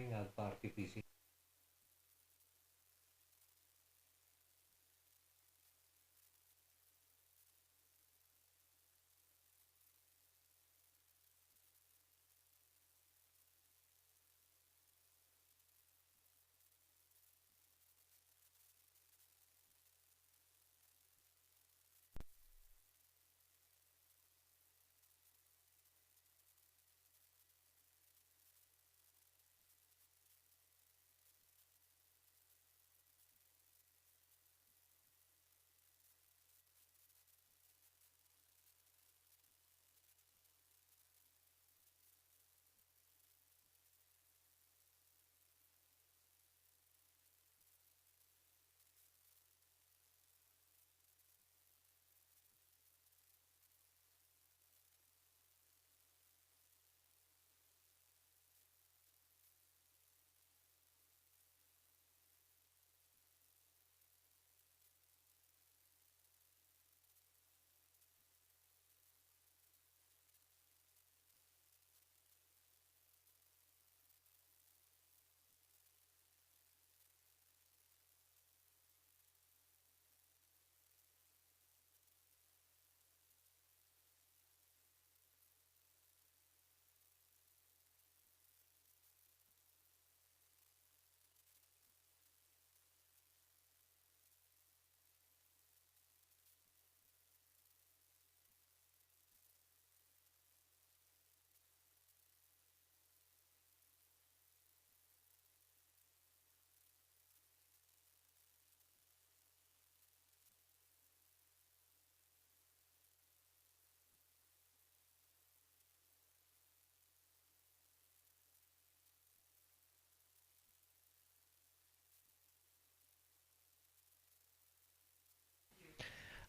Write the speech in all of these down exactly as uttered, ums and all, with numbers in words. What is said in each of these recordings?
nga agpa-R T P C.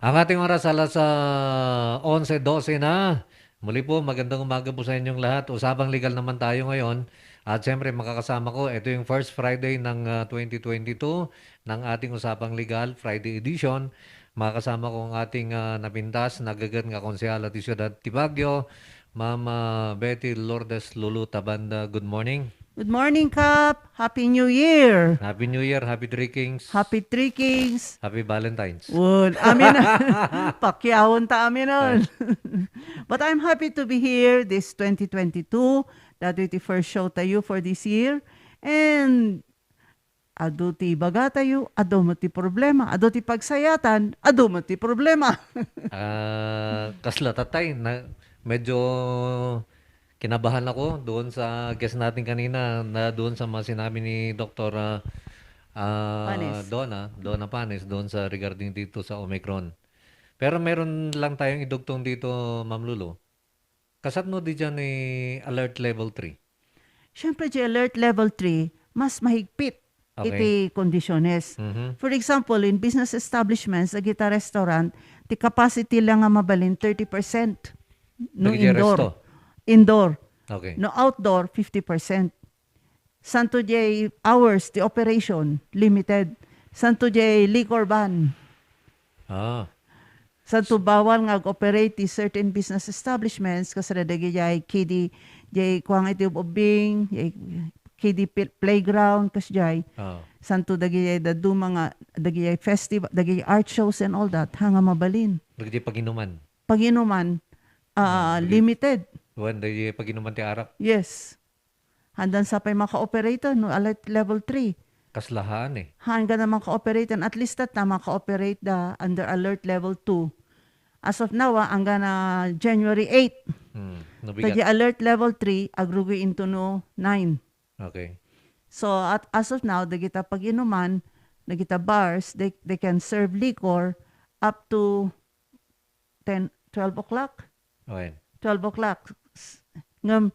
Ang ating oras, alas, ah, onse dose na. Muli po, magandang umaga po sa inyong lahat. Usapang legal naman tayo ngayon. At siyempre, makakasama ko, ito yung first Friday ng, ah, twenty twenty-two ng ating Usapang Legal, Friday edition. Makakasama ko ang ating, ah, napintas, nagagan nga konsehal ti Siyudad ti Baguio, Ma'am, ah, Betty Lourdes Lulu Tabanda. Good morning. Good morning, Kap. Happy New Year. Happy New Year, Happy Three Kings. Happy Three Kings. Happy Valentine's. Won, amin. Pakiawon ta amin on. Ay. But I'm happy to be here this twenty twenty-two. That is the first show tayo for this year. And adu ti ibagatayo, adu met ti problema. Adu ti pagsayatan, adu met ti problema. Ah, kasla tatay, na, medyo kinabahan ako doon sa guest natin kanina, na doon sa mga sinabi ni Doktor, ah, ah, Panes. Donna, Donna Panes, doon sa regarding dito sa Omicron. Pero meron lang tayong idugtong dito, Ma'am Lulu. Kasano di dyan eh, alert level three? Siyempre, di alert level three, mas mahigpit Okay. iti kondisyones. Mhm. For example, in business establishments, dagita restaurant, ti capacity lang nga mabalin, thirty percent. No Dagiti indoor. Resto? Indoor. Okay. No outdoor, fifty percent. Santo jay hours ti operation, limited. Santo jay liquor ban. Ah. Santo bawal nga ag-operate ti certain business establishments, kas dagijay kidi, jay kuang iti ubing, jay kidi pil-, playground, kas jay. Ah. Santo dagijay daduma nga, dagijay festival, dagijay art shows and all that, ha nga mabalin. Dagijay paginuman. Paginuman, ah, Ah, dagijay limited. Wen, dagijay paginuman ti arak. Yes. Handan sa pay maka-operate no alert level three. Kaslahan eh. Hanggang na maka-operate, and at least that na maka-operate da under alert level two. As of now, ah, hanggang na January eight. Hmm, nabigat. Kaya alert level three, agrugi into no nine. Okay. So, at as of now, dagita paginuman, dagita bars, they, they can serve liquor up to ten, twelve o'clock. Wen. Twelve o'clock. S-, ngem,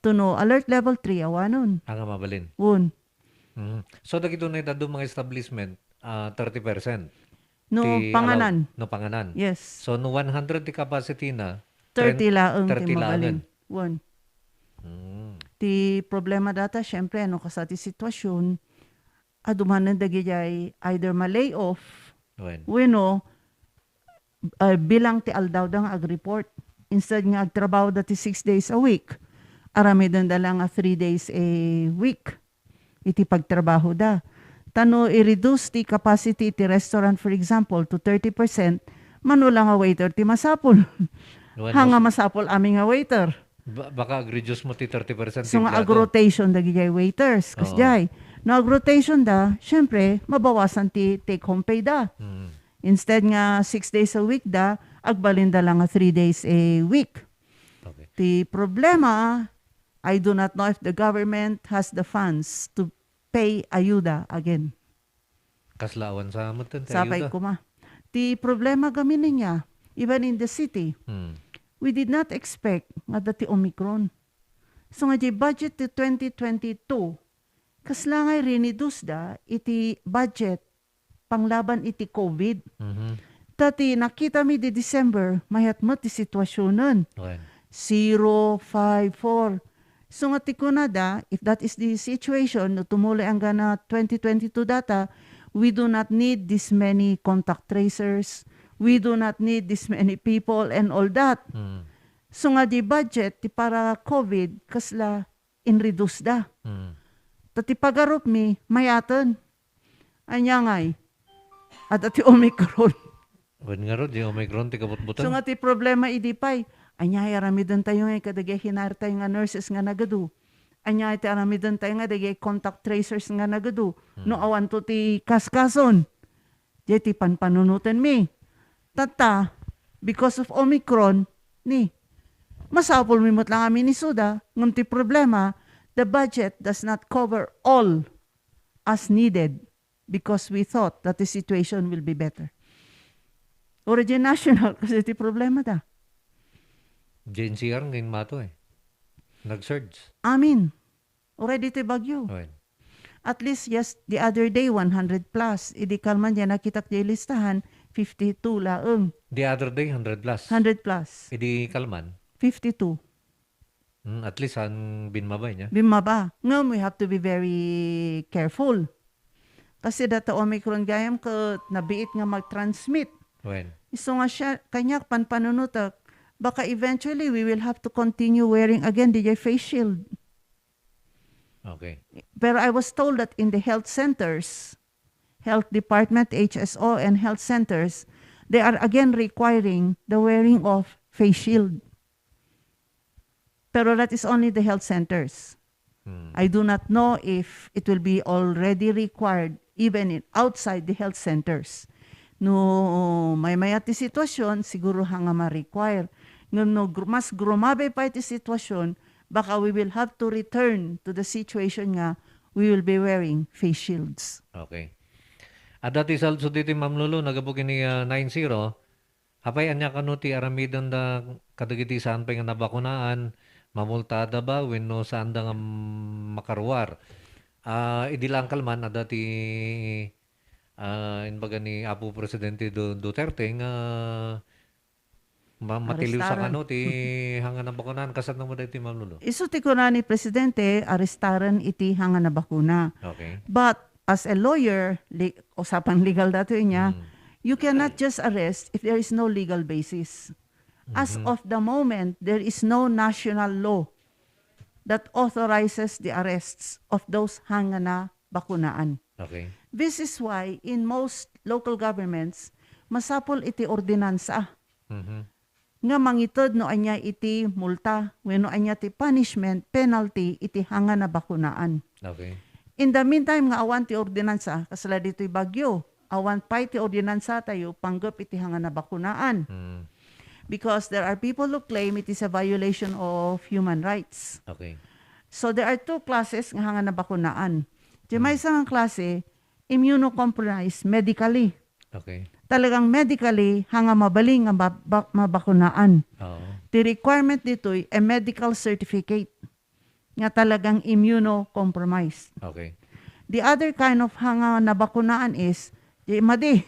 tuno alert level three, awanon. Anga mabalin. Won. Mhm. So, dagito na itado mga establishment, ah, thirty percent No ti panganan. Allow-, no panganan. Yes. So, no one hundred ti capacity na, thirty tren-, laeng ti thirty mabalin. Laengen. Won. Hmm. Ti problema data, syempre, ano kasa ti sitwasyon, adu manen dagijay either ma-lay off, Wen. Wenno, ah, bilang ti aldaw da nga ag-report. Instead nga agtrabaho da ti six days a week, aramiden da lang nga three days a week. iti pagtrabahoda. Ta no i-reduce ti capacity iti restaurant, for example, to thirty percent, mano la nga waiter ti masapul. Wen, hanga mas- masapul amin nga waiter. Ba-, baka ag-reduce mo ti thirty percent ti So nga empleado. Ag-rotation dagiti waiters, Oo. kasjay. No ag-rotation da, syempre, mabawasan ti take-home pay da. Mm. Instead nga six days a week da, agbalin da lang nga three days a week. Okay. Ti problema, I do not know if the government has the funds to pay ayuda again. Kasla awan sa met ti Sapay ayuda. Kuma. Ti problema gamin niya, even in the city, Hmm. we did not expect nga dati Omicron. So nga di budget ti twenty twenty-two, kasla nga i-reduce da iti budget panglaban iti COVID. Mhm. Ta ti nakita mi di December, mayat met ti situasionen. Okay. Zero, five, four. So nga ti kunada, if that is the situation, no tumuli anggana twenty twenty-two data, we do not need this many contact tracers. We do not need this many people and all that. Mm. So nga di budget, ti para COVID, kasla in-reduce da. Mm. Ta ti pagarup mi, mayaten. Ania ngay? Adda ti Omicron. Wen ngarud, di Omicron ti kabutbutan. So nga ti problema idi pay, ania ti aramiden tayo ngay kadagiti hinartayo nga nurses nga nagadu? Ania ti aramiden tayo nga dagiti contact tracers nga nagadu? Hmm. No awanto ti kaskason. Di ti panpanunoten mi. Tatta, because of Omicron, ni, masapul mi met lang a Minnesota, ngem ti problema, the budget does not cover all as needed because we thought that the situation will be better. Already national, kasi ti problema da. J N C R ngayon mato eh. Nag-surge. Amin. Already ti bagyo. Well. At least, yes, the other day, one hundred plus. Idi kalman diay nakitak diay listahan, fifty-two laeng. The other day, hundred plus. Hundred plus. Idi kalman? Fifty-two. Mm, at least, han binmaba, eh, niya? Binmaba. Ngem, we have to be very careful. Kasi data Omicron gayam ket nabiit nga mag-transmit. Wen. Isu nga siya, kaniak panpanunotek, baka eventually we will have to continue wearing again the face shield. Okay. Pero I was told that in the health centers, health department, H S O, and health centers, they are again requiring the wearing of face shield. Pero that is only the health centers. Hmm. I do not know if it will be already required even in, outside the health centers. No, maymayat ti sitwasyon, siguro nga ma-require. Ngem no gr-, mas grumabe pa iti sitwasyon, baka we will have to return to the situation nga we will be wearing face shields. Okay. Adda ti salud ditoy, Ma'am Lulu, naggapu ken ni, ah, nine zero. Apay, ania kano ti aramidenda kadagiti saan pay nga nabakunaan? Mamultada ba wenno saanda nga makaruar? Ah, idi lang kalman, adda ti, ah, imbaga ni Apo Presidente Du-, Duterte nga ma-, matiliwsa kano ti hanga nabakunaan. Kasano met daytoy, Ma'am Lulu? Isu ti kuna ni Presidente, arestaren iti hanga nabakuna. Okay. But as a lawyer, li-, usapan legal daytoy niya, Mm. you cannot just arrest if there is no legal basis. As Mhm. of the moment, there is no national law that authorizes the arrests of those hanga nabakunaan. Okay. This is why in most local governments, masapul iti ordinansa Mhm. nga mangited no ania iti multa wenno ania ti punishment, penalty iti hanga nabakunaan. Okay. In the meantime nga awan ti ordinansa, kasla ditoy Baguio, awan pay ti ordinansa tayo panggep iti hanga nabakunaan. Mm. Because there are people who claim it is a violation of human rights. Okay. So there are two classes nga hanga nabakunaan. Di Mm. maysa nga klase, immunocompromised medically. Okay. Talagang medically, hanga mabalin nga ba-, ba-, mabakunaan. Oo. Ti requirement ditoy, a medical certificate nga talagang immunocompromised. Okay. The other kind of hanga nabakunaan is, di madi.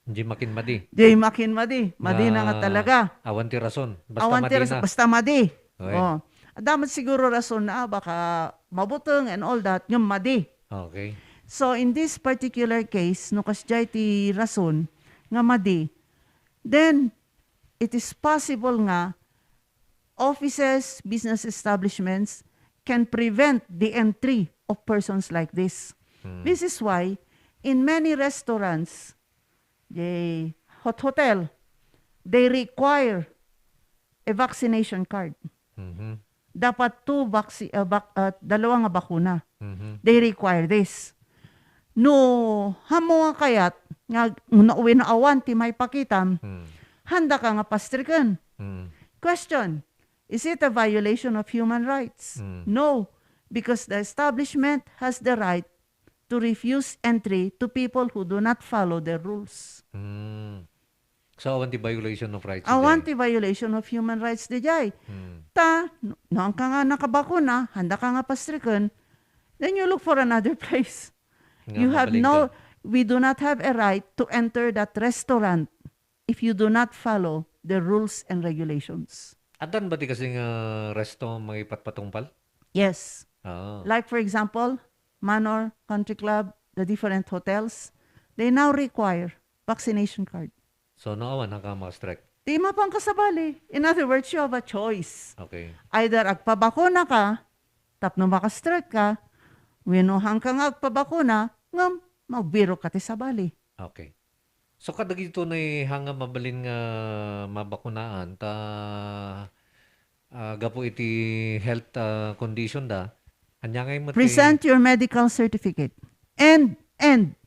Di makin madi. Di makin madi. Madi na nga talaga. Awan ti rason. Basta Awan ti madi rason, na. Basta madi. Okay. Oh. Adda met siguro rason na, baka mabuteng and all that, ngem madi. Okay. So, in this particular case, no kasdiay ti rason nga madi, then it is possible nga offices, business establishments, can prevent the entry of persons like this. Hmm. This is why in many restaurants, the hot hotel, they require a vaccination card. Mhm. Dapat two vaccine, uh, vac-, uh, dalawa nga bakuna. Mhm. They require this. No, hamo nga kayat, nga, no, wenno awan ti maipakitam, Hmm. handa ka nga pastriken. Hmm. Question, is it a violation of human rights? Hmm. No, because the establishment has the right to refuse entry to people who do not follow the rules. Hmm. So, awan ti violation of rights Awan diay? Ti violation of human rights diay. Hmm. Ta, no, no, handa ka nga nakabakuna, handa ka nga pastriken, then you look for another place. Nga You have mabalin no, ka. We do not have a right to enter that restaurant if you do not follow the rules and regulations. Addan ba ti kasi nga resto mangipatpatungpal? Yes. Ah. Like, for example, Manor Country Club, the different hotels, they now require vaccination card. So, no awan, handa ka nga makastrek? Di mapan ka sabali. In other words, you have a choice. Okay. Either agpabakuna ka, tapno makastrek ka, wenno handa ka nga agpabakuna, ngem magbirok ka ti sabali. Okay. So, kadagitoy nga mabalin nga mabakunaan, ta, ah, gapu iti health, ah, condition da, ania ngay met ti Present your medical certificate. And, and,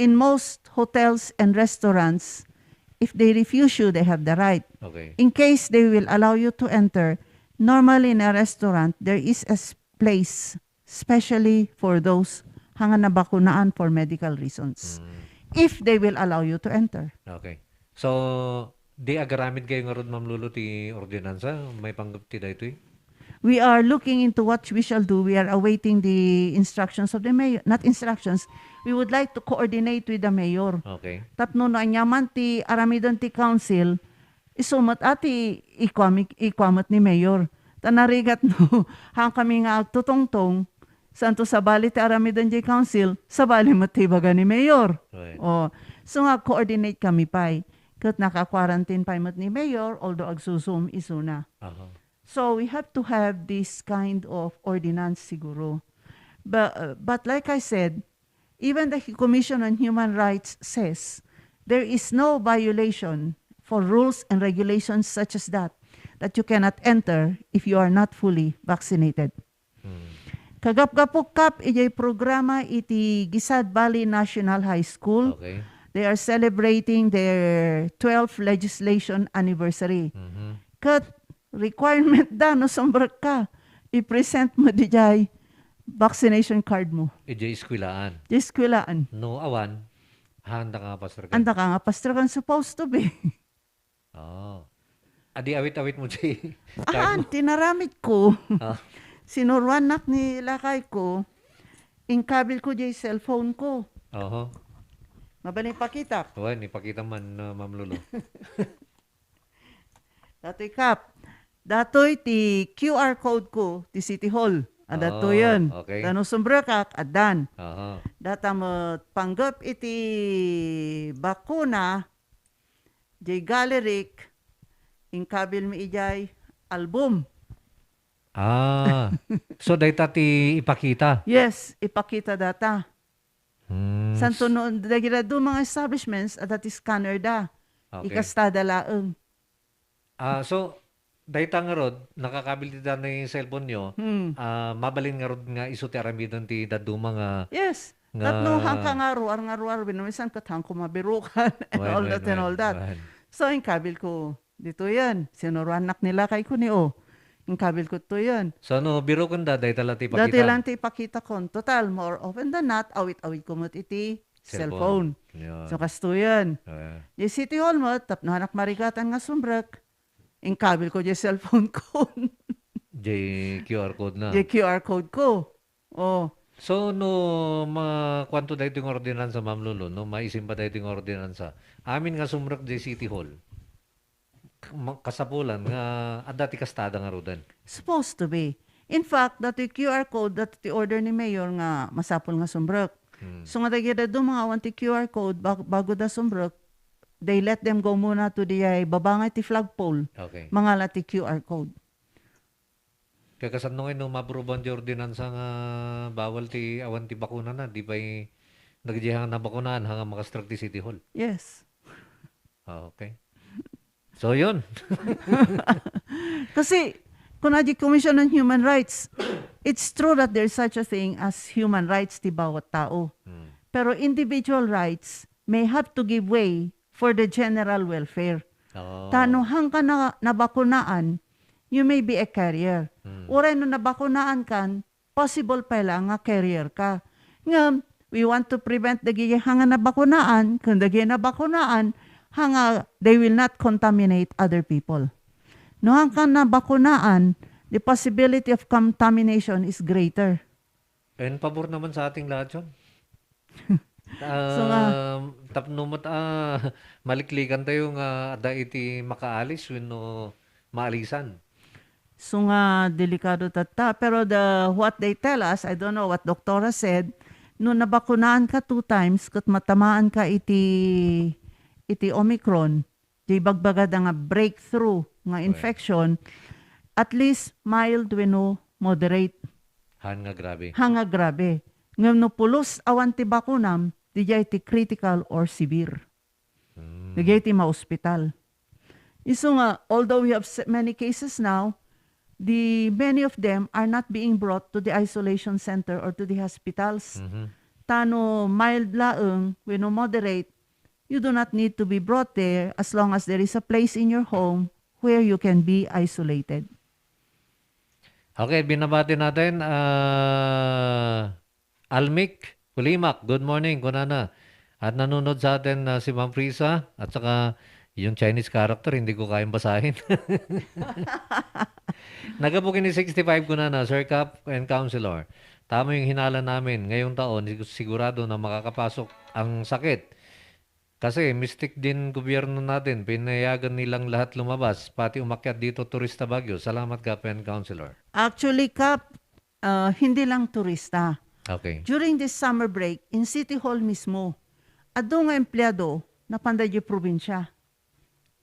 in most hotels and restaurants, if they refuse you, they have the right. Okay. In case they will allow you to enter, normally in a restaurant, there is a s-, place specially for those handa nga nabakunaan for medical reasons. Mm. If they will allow you to enter. Okay. So, di agaramid kayo ngarud, Ma'am Lulu, ti ordinansa, maipanggep ti daytoy? We are looking into what we shall do. We are awaiting the instructions of the mayor. Not instructions. We would like to coordinate with the mayor. Okay. Tapno no aniaman ti aramiden ti council, isu met a ti ikua mi-, ikua met ni Mayor. Ta narigat no, handa kami nga agtutungtong, santo sabali ti aramiden diay council, sabali met ti ibaga ni Mayor. Right. Oh, so nga coordinate kami pay. Ket naka-quarantine pay met ni Mayor, although agsu-Zoom isuna. Aha. So we have to have this kind of ordinance siguro. But, uh, but like I said, even the Commission on Human Rights says there is no violation for rules and regulations such as that, that you cannot enter if you are not fully vaccinated. Hmm. Kagapgapu, Kap, idiay programa iti Guisad Valley National High School. Okay. They are celebrating their twelfth legislation anniversary. Mhm. Ket requirement da no sumrek ka, i-present mo diay vaccination card mo. Idiay eskuelaan. Diay eskuelaan. No awan, handa ka nga pastrikan. Handa ka nga pastrikan, supposed to be. Oh. Adi awit-awit mo diay Ahan, card mo? Tinaramid ko. Ah. Sinuruannak ni lakay ko, inkabil ko diay cellphone ko. Oho. Mabalin pakita. Wen, ipakita man, uh, Ma'am Lulu. Datoy, Kap. Datoy ti Q R code ko, ti City Hall. Adda to Oh, yun. Okay. Ta no sumrekak, addan. Aha. Data met panggep iti bakuna, diay galleryk, inkabil mi idiay album. Ah. So, dayta ti ipakita? Yes, ipakita data. Hmm. Santo no, dagiti dadduma nga establishments, adda ti scanner da. Okay. Ikastada laeng. Ah, so, dayta ngarud, nakakabil ti dani cellphone nyo, Hmm. ah, mabalin ngarud nga isu ti aramiden ti dadduma nga Yes. nga Tapno hangka nga ruar, nga ruar, wenno minsan ket hangko mabirukan and Wen, all wen, that and wen, all that. wen. So, inkabil ko, ditoyen, sinuruannak ni lakay ko ni, oh. Inkabil ko toyen. So, no, birukenda, dayta la ti Dati ipakita? lang ti ipakita kon. Total, more often than not, awit-awit ko met iti Cellphone. cellphone. Yan. So, kastoyen. Ah. Di City Hall met, tapno anak marigatan nga sumrek, inkabil ko di cellphone ko. Di Q R code na. Di Q R code ko. Oh. So, no, ma-, kuanto daytoy nga ordinansa, Ma'am Lulu, no? Maisimba daytoy nga ordinansa. Amin nga sumrek di City Hall. K-, ma-, kasapulan nga adda ti kastada ngaruden. Supposed to be. In fact, datoy Q R code, datoy ti order ni Mayor nga masapul nga sumrek. Hmm. So nga dagiti dadduma nga awan ti Q R code, bag-, bago da sumrek, they let them go muna to the, ay, babangay ti flagpole. Okay. Mangala ti Q R code. Kakasanno ngay no ma-approve-an ti ordinansa nga bawal ti awan ti bakunana, di pay dagiti nga nabakunaan, nga makastrike ti City Hall? Yes. Ah, okay. So, yun. Kasi, kuna di Commission on Human Rights, it's true that there's such a thing as human rights ti bawat tao. Hmm. Pero individual rights may have to give way for the general welfare. Oo. Ta no hangka na, nabakunaan, you may be a carrier. Hmm. Uray no nabakunaan kan, possible pay la nga carrier ka. Ngem, we want to prevent dagiti nga nabakunaan, ken dagiti nabakunaan, nga they will not contaminate other people. No hangka nabakunaan, the possibility of contamination is greater. En pabor naman sa ating lahat yun. So nga, um, tapno met, ah, maliklikan tayo nga adda iti makaalis wenno maalisan. So nga, delikado tatta. Pero the, what they tell us, I don't know what doktora said, no nabakunaan ka two times, ket matamaan ka iti, iti Omicron, di bagbagada nga breakthrough nga, right, infection, at least mild wenno moderate. Han nga grabe. Han nga grabe. Ngem no pulos awan ti bakunam, diay ti critical or severe. Hmm. Diay ti maospital. Isu nga, although we have s-, many cases now, the many of them are not being brought to the isolation center or to the hospitals. Mhm. Ta no mild laeng, wenno moderate, you do not need to be brought there as long as there is a place in your home where you can be isolated. Okay, binabati natin, ah, Almic Ulimak, good morning, kunana. At nanonood sa atin, ah, si Ma'am Prisa, at saka yung Chinese character, hindi ko kayang basahin. Nagapu kini sixty-five, kunana, Sir Kap and Counselor. Tama yung hinala namin. Ngayong taon, sig-, sigurado na makakapasok ang sakit. Kasi mistik din gobyerno natin, pinayagan nilang lahat lumabas, pati umakyat dito turista Baguio. Salamat, Kap and Counselor. Actually, Kap, ah, hindi lang turista. Okay. During this summer break, in City Hall mismo, adu nga empleyado, napanda di probinsya.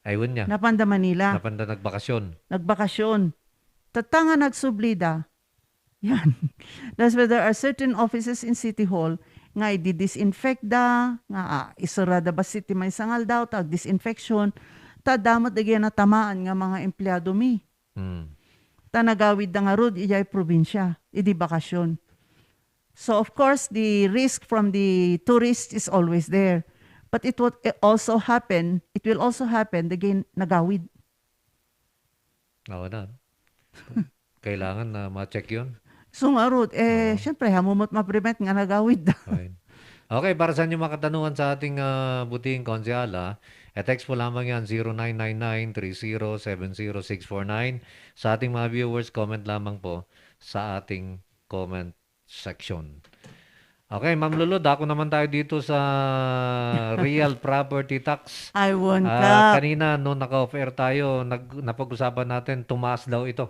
Ayun niya. Napanda Manila. Napanda nagbakasyon. Nagbakasyon. Tatta nga nagsubli da, yan. That's why there are certain offices in City Hall nga i-disinfect da, nga, ah, iserrada bassit ti maysa nga aldaw, ta agdisinfection, ta adda met dagiti natamaan nga mga empleyado mi. Hmm. Ta nagawid da ngarud idiay probinsya, idi bakasyon. So, of course, the risk from the tourist is always there. But it would also happen, it will also happen, dagiti nagawid. Awan na. Kailangan na ma-check yun. So, ngarud, eh, oo, syempre, hamu met ma-prevent nga nagawid da. Fine. Okay, para sa inyo makatanungan sa ating, ah, buting konsehal, ah, e-text po lamang yan, zero nine nine nine three zero seven zero six four nine. Sa ating mga viewers, comment lamang po sa ating comment section. Okay, Ma'am Lulu, dako naman tayo dito sa real property tax. I won't, ah, Kap. Kanina, no, naka-off-air tayo, nag-, napag-usapan natin, tumaas daw ito.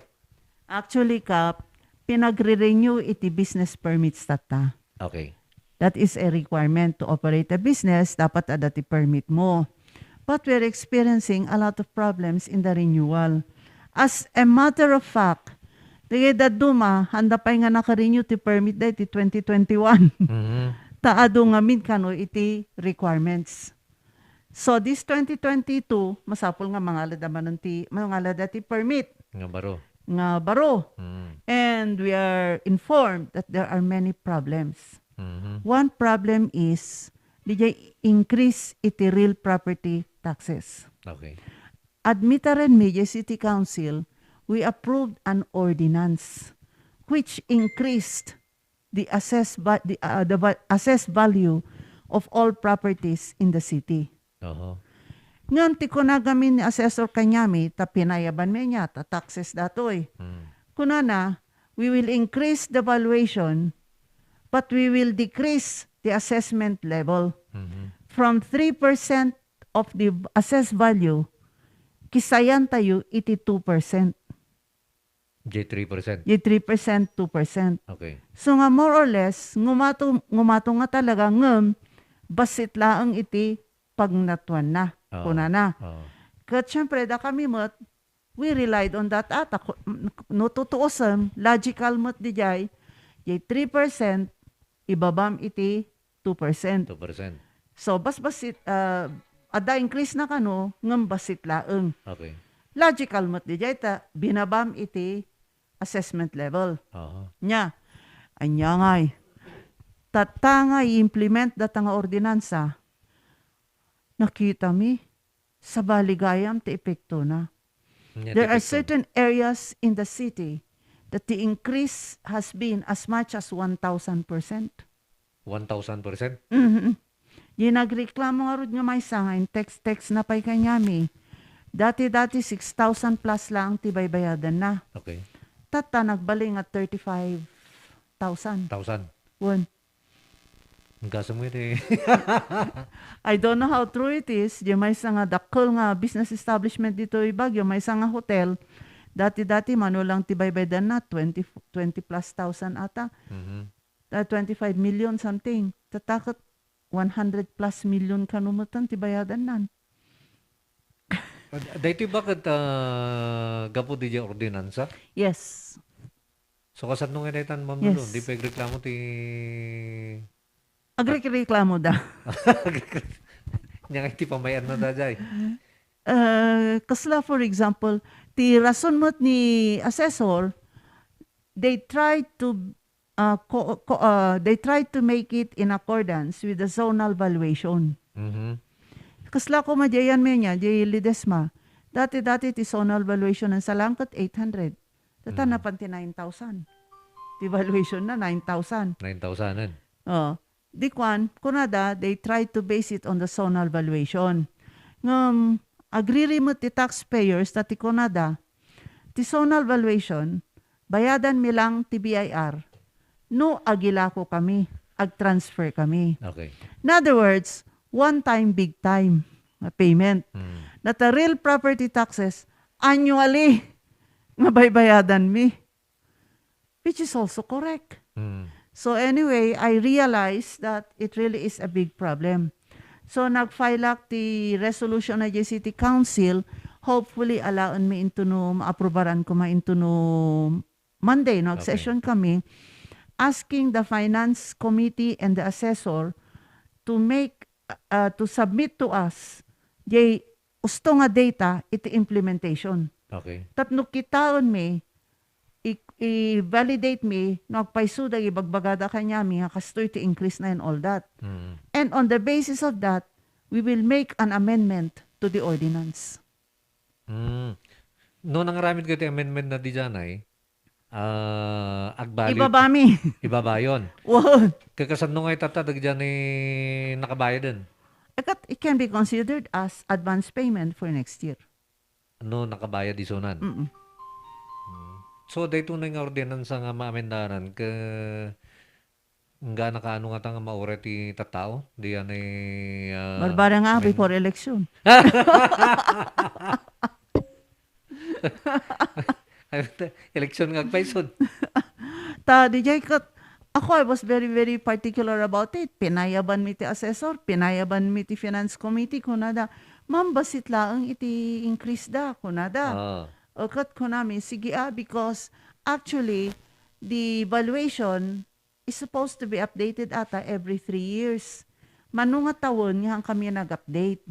Actually, Kap, pinagre-renew iti business permits tatta. Okay. That is a requirement to operate a business, dapat adda ti permit mo. But we're experiencing a lot of problems in the renewal. As a matter of fact, dagiti dadduma, haanda pay nga naka-renew ti permit da iti twenty twenty-one. Mhm. Ta adu ngamin kano iti requirements. So, this twenty twenty-two, masapul nga mangalada manen ti, mangalada ti permit. Nga baro. Nga baro. Mm. And we are informed that there are many problems. Mhm. One problem is, diay increase iti real property taxes. Okay. Admitaren mi, diay City Council, we approved an ordinance which increased the assessed va-, the, uh, the va-, assessed value of all properties in the city. Oho. Ngem ti kuna gamin ni Assessor kaniami, ta pinayaban mi ania, ta taxes datoy. Hmm. Kunana, "We will increase the valuation, but we will decrease the assessment level." Mhm. From three percent of the assessed value, kisayan tayo iti two percent. Di three percent. Di three percent, two percent. Okay. So nga more or less, ngumato, ngumato nga talaga ngem bassit laeng iti pagnatuanna, oo, kunana. Oo. Ket siyempre, dakami met, We relied on that ata. Ku-, no tutuosem, logical met dijay, jay three percent, ibabam iti two percent. Two percent. So, basbasit, ah, adda increase na kano, ngem bassit laeng. Okay. Logical met dijay ta binabam iti assessment level. Aha. Nya, anya ngay, tatta nga i-implement data nga ordinansa, nakitami, sabali gayam ti epektona. Nya, There are ti epekto. Certain areas in the city that the increase has been as much as one thousand percent. One thousand percent? Mhm. Di nagreklamo ngarud nga maysa nga in text-text na pay kaniami. Dati-dati six thousand plus lang ti baybayadanna. Okay. Tatta, nagbali nga thirty-five thousand. Thousand. Wen. Ang gasam mo iti. I don't know how true it is. Di maysa nga dakkel nga business establishment ditoy Baguio, maysa nga hotel. Dati-dati, mano lang ti baybayadanna, twenty, twenty plus thousand ata. Mhm. Ah, twenty-five million something. Tatta ket one hundred plus million kano metten ti bayadannan. Ah, daytoy ba ket, ah, gapu diay ordinansa? Yes. So, kasano nga daytan, Ma'am Lulu? Yes. Di pa agreklamo ti Agreklamo da. Nya nga iti pamay-anna daydiay. Ah, kasla, for example, ti rason met ni assessor, they try to, ah, co-, co-, ah, they try to make it in accordance with the zonal valuation. Mhm. Kasla koma diay ayan, Menya, diay Ledesma. Dati-dati ti zonal valuation ng Salangkot, eight hundred. Tata, mm, napan ti nine thousand. Ti valuation na, nine thousand. Nine thousand. Oh. Di kuan, kunada, they try to base it on the zonal valuation. Ngem, agriri met ti taxpayers ta ti kunada, ti zonal valuation, bayadanmi lang ti B I R no agilako kami, agtransfer kami. Okay. In other words, one time, big time nga payment. Mm. That the real property taxes, annually nga baybayadanmi. Which is also correct. Mm. So anyway, I realize that it really is a big problem. So nag-file ak ti resolution na J C T Council. Hopefully, alaenmi into no, maaprobaran koma into no Monday, no, okay, ag-session kami, asking the Finance Committee and the Assessor to make, uh, to submit to us the usto nga data iti implementation. Okay. Tapno kitaenmi, i-, i-validate mi no agpayso dagiti ibagbagada kaniami nga kastoy ti increase na and all that. Mm. And on the basis of that, we will make an amendment to the ordinance. Mm. No nangaramid kayo ti amendment na diay, ah, agbali. Ibabami. Ibabayon. Wow. Kakasano nga itata dagiti nakabayaden? Ket it can be considered as advance payment for next year. No nakabayad isunan. Mm-mm. Mm. So, daytoy nga ordinansa nga maamendaran, ke-, nga nakaano nga ta nga mauray ti tattao? Di yan ay, ah, Barbara nga, men- before election. Ay, election nga agpayso. Ta, diay ket, ako, I was very, very particular about it. Pinayaban mi ti assessor, pinayaban mi ti finance committee, kunada, "Ma'am, bassit laeng iti increase da," kunada. Ah. O, ket kunami, "Sige, ah, because actually, the valuation is supposed to be updated ata every three years. Mano nga tawen nga saan kami nag-update.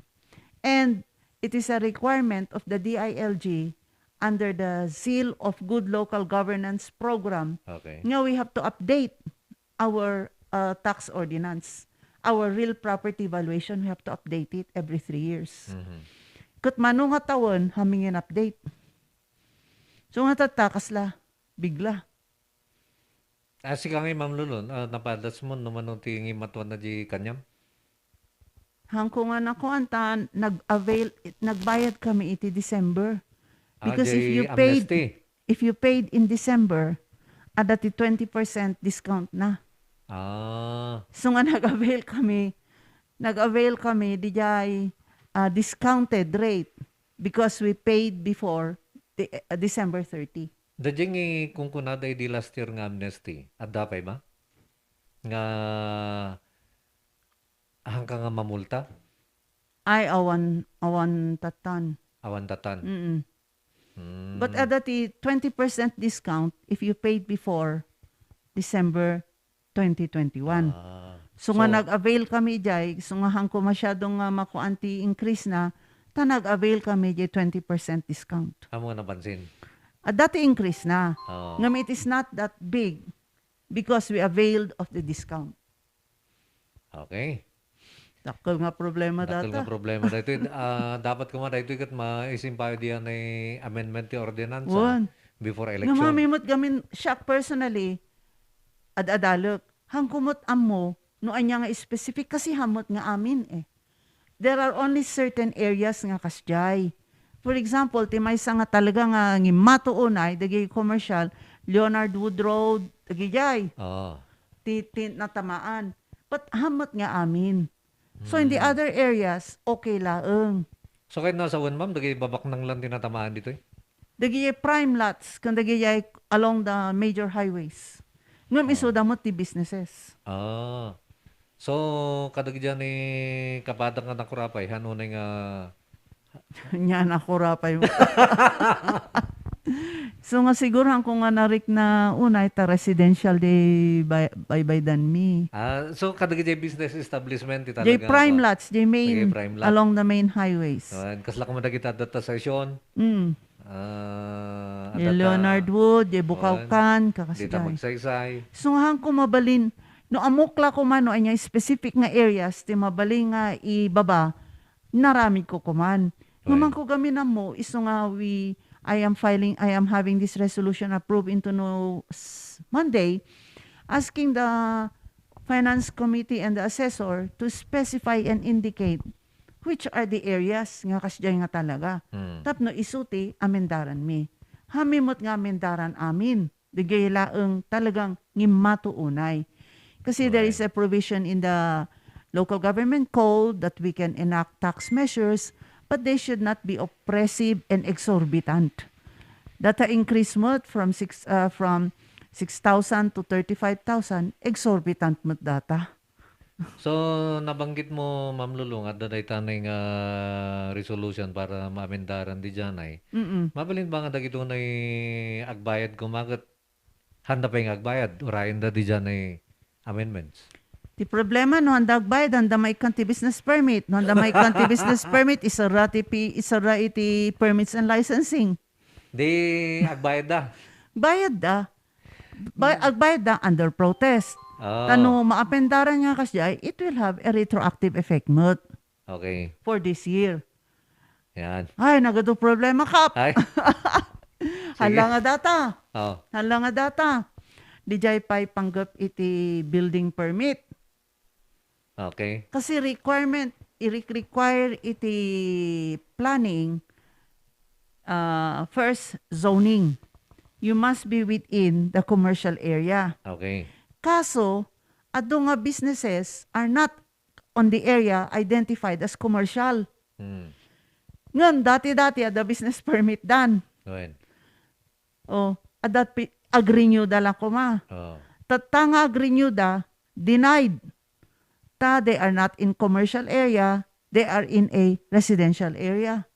And it is a requirement of the D I L G under the Seal of Good Local Governance Program, okay, nga we have to update our, uh, tax ordinance, our real property valuation, we have to update it every three years." Mhm. Ket mano nga tawen, saan mi nga in-update. So, nga tatta, kasla, bigla. Ah, sika nga, Ma'am Lulu, ah, napadas mo no mano ti ngimatuan na di kaniam? Saan ko nga nakuan ta nag-avail, nagbayad kami iti December. Ah, because if di you paid, amnesty, if you paid in December, adda ti twenty percent discount na. Ah. So nga nag-avail kami, nag-avail kami diay, ah, discounted rate because we paid before the, ah, December thirty. Daydiay nga kunkunada idi last year nga amnesty, adda pay ba? Nga, saan ka nga mamulta? Ay, awan, awan tattan. Awan tattan. Mm-mm. But adda ti twenty percent discount if you paid before December twenty twenty-one. Ah. So nga nag-avail kami jay, so nga hangko masyado nga makuan ti increase na, ta nag-avail kami jay twenty percent discount. Amo nga napansin. Adda ti increase na. Oo. Ngem it is not that big because we availed of the discount. Okay. Dakkel nga problema data. Dakkel nga problema daytoy. Ah, dapat koma daytoy ket maisimpayo diyan ay amendment ti ordinansa before election. Ngem met gamin siak personally, ad-adalek. Hangko met ammo no ania nga specific kasi hammet nga amin eh. There are only certain areas nga kasjay. For example, ti maysa nga talaga nga ngimmato unay, dagiti commercial, Leonard Wood Road, dagijay. Oo. Ti, ti natamaan. But hammet nga amin. So, in the other areas, okay laeng. So, kayat no sawen, ma'am, dagiti babaknang lang ti natamaan ditoy? Dagiti prime lots, ken dagiti along the major highways. Ngem isuda met ti businesses. Ah. So, kadagiti ni kapadak nga nakurapay, han unay nga Nia nakurapay. So nga siguro, hangko nga narikna unay ta residential di bay-, baybaydanmi. Ah, so kadagiti business establishment ti talaga prime lots, di main, along the main highways. Awan, kasla koma dagiti adda ta session. Mm. Ah, di Leonard Wood, di Bukawkan, kakasdiay. Dita Magsaysay. So nga hangko mabalin, no ammok la koma no ania specific nga areas ti mabalin nga ibaba, naramidko koman. Ngem hangko gamin ammo, isu nga we, I am filing, I am having this resolution approved into no s-, Monday, asking the Finance Committee and the Assessor to specify and indicate which are the areas nga kasdiay nga talaga. Hmm. Tapno isu ti amendaranmi. Hami met nga amendaran amin. Dagiti laeng talagang ngimmato unay. Kasi there is a provision in the local government code that we can enact tax measures, but they should not be oppressive and exorbitant. Data increase met from six, uh, from six thousand to thirty-five thousand, exorbitant met data. So, nabanggit mo, Ma'am Lulu, nga adda dayta nga resolution para maamendaran didiay. Mm-mm. Mabalin ba nga dagitoy agbayad koma ket handa pay nga agbayad, urayenda didiay amendments? Ti problema, no handa agbayad, handa maikkan ti business permit. No handa maikkan ti business permit, iserra ti pi-, iserra iti permits and licensing. Di agbayad da? Bayad da. Ba-, agbayad da under protest. Oh. Ta no maamendaran nga kasdiay, it will have a retroactive effect met. Okay. For this year. Yan. Ay, nagadu problema, Kap. Ay. Sige. Hala nga data. Oh. Hala nga data. Didiay pay panggep iti building permit. Okay. Kasi requirement, i-require iti planning, ah, first zoning. You must be within the commercial area. Okay. Kaso, adu nga businesses are not on the area identified as commercial. Hmm. Ngem dati-dati adda business permit dan. Wen. Oh, adda pi-, ag-renew da la koma. Oh. Tatta nga ag-renew da, denied. Ta they are not in commercial area, they are in a residential area.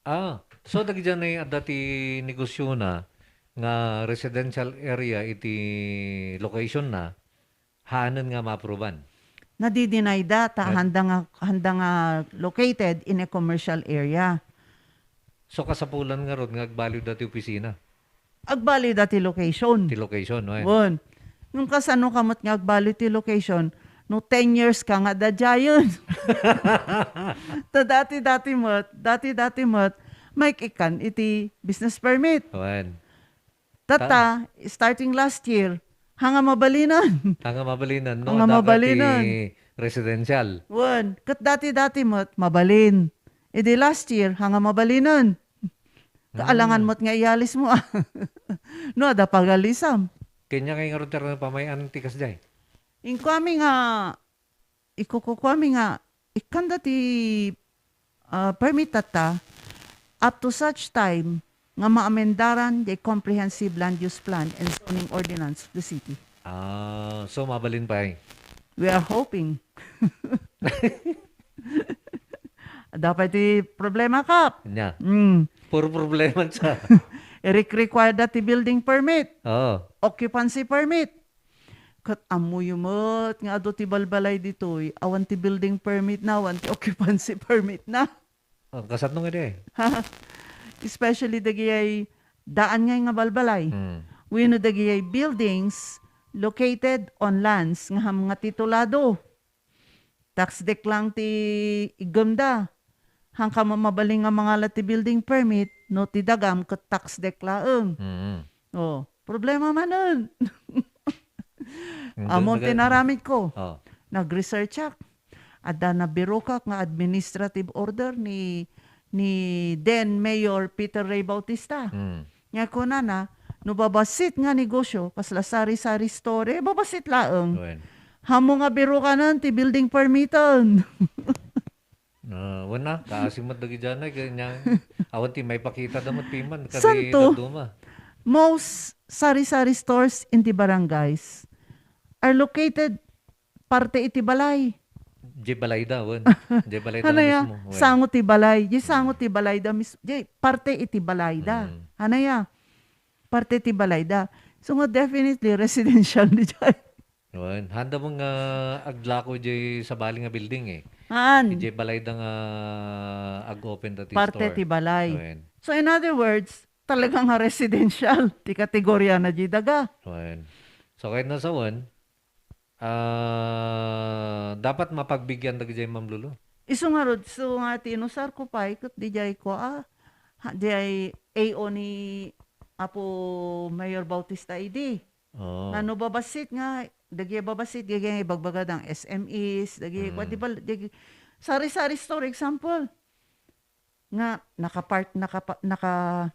Ah, so dagiti adda ti negosiona nga residential area iti location na, haanen nga maapruban. Nadidinay da, ta handa nga, handa nga located in a commercial area. So, kasapulan ngarud nga agbalio da ti opisina? Agbalio da ti location. Ti location, no, eh? Wen. Ngem kasano ka met nga agbalio ti location? No ten years ka nga dadiayen. Ta dati-dati met, dati-dati met, maikkan iti business permit. Wen. Tatta, starting last year, hanga mabalinen. Hanga mabalinen, no? Hanga mabalinen. Ti residential. Wen, ket dati-dati met, mabalin. Idi last year, hanga mabalinen. Hmm. Kaalangan met nga iyalis mo, ah. No, adda pagalisam. Kanya kay nga ron ti pamay-an ti kasdiay. Inkuami nga, ikukukuami nga, ikkanda ti, ah, permit tatta up to such time nga maamendaran the comprehensive land use plan and zoning ordinance of the city. Ah, so mabalin pay? We are hoping. Adda pay ti problema, Kap. Nya. Mm. Puro problema sa. Irik-require da ti building permit, Oo. occupancy permit. Ket ammoyo met nga adu ti balbalay ditoy, awan ti building permit na, awan ti occupancy permit na. Oh, kasatno nga di? Especially dagijay daan ngay nga balbalay. Mm. Wenno dagijay buildings located on lands nga ham nga titulado. Tax deck lang ti iggemda. Hanka mabalin nga mangala ti building permit, no ti dagam ket tax deck laeng. Mm. Oh, problema manen. Amon ti naramid ko. Oh. Nag-research ak. Adda nabirokak nga administrative order ni, ni then Mayor Peter Ray Bautista. Mm. Nga kunana, no babassit nga negosyo, kasla sari-sari store, eh, babassit laeng. Wen. Hammo nga birokanen ti building permiten. Ah, wen na, kaasi met dagiti anay, kanya, awan ti maipakita da met piman, kadi Santo, dadduma. Most sari-sari stores in the barangays are located parte iti balay. Di balay da, wen. Di balay da Hanaya, mismo, wen. Sango ti balay. Di sango Mm. ti balay da mis-, di parte iti balay da. Mm. Hanaya, parte ti balay da. So nga definitely residential di jay. Wen, handa mo nga aglako jay sabali nga building eh. Haan. Jay balay da nga ag-open da ti Parte store. Ti balay. Wen. So in other words, talaga nga residential ti kategoria na jay daga. Wen. So kahit nasa wen, ah, dapat mapagbigyan dagiti Ma'am Lulu. Isu ngarud, isu nga ti inusar ko pay, ket di jay ko, ah, ha, di ay A O ni Apo Mayor Bautista idi. Oh. Nga no babassit nga, dagiti babassit, dagiti ibagbaga dang S M Es, dagiti, Mm. what di ba, dagiti sari-sari store, example, nga nakapart-, nakapa-, naka-,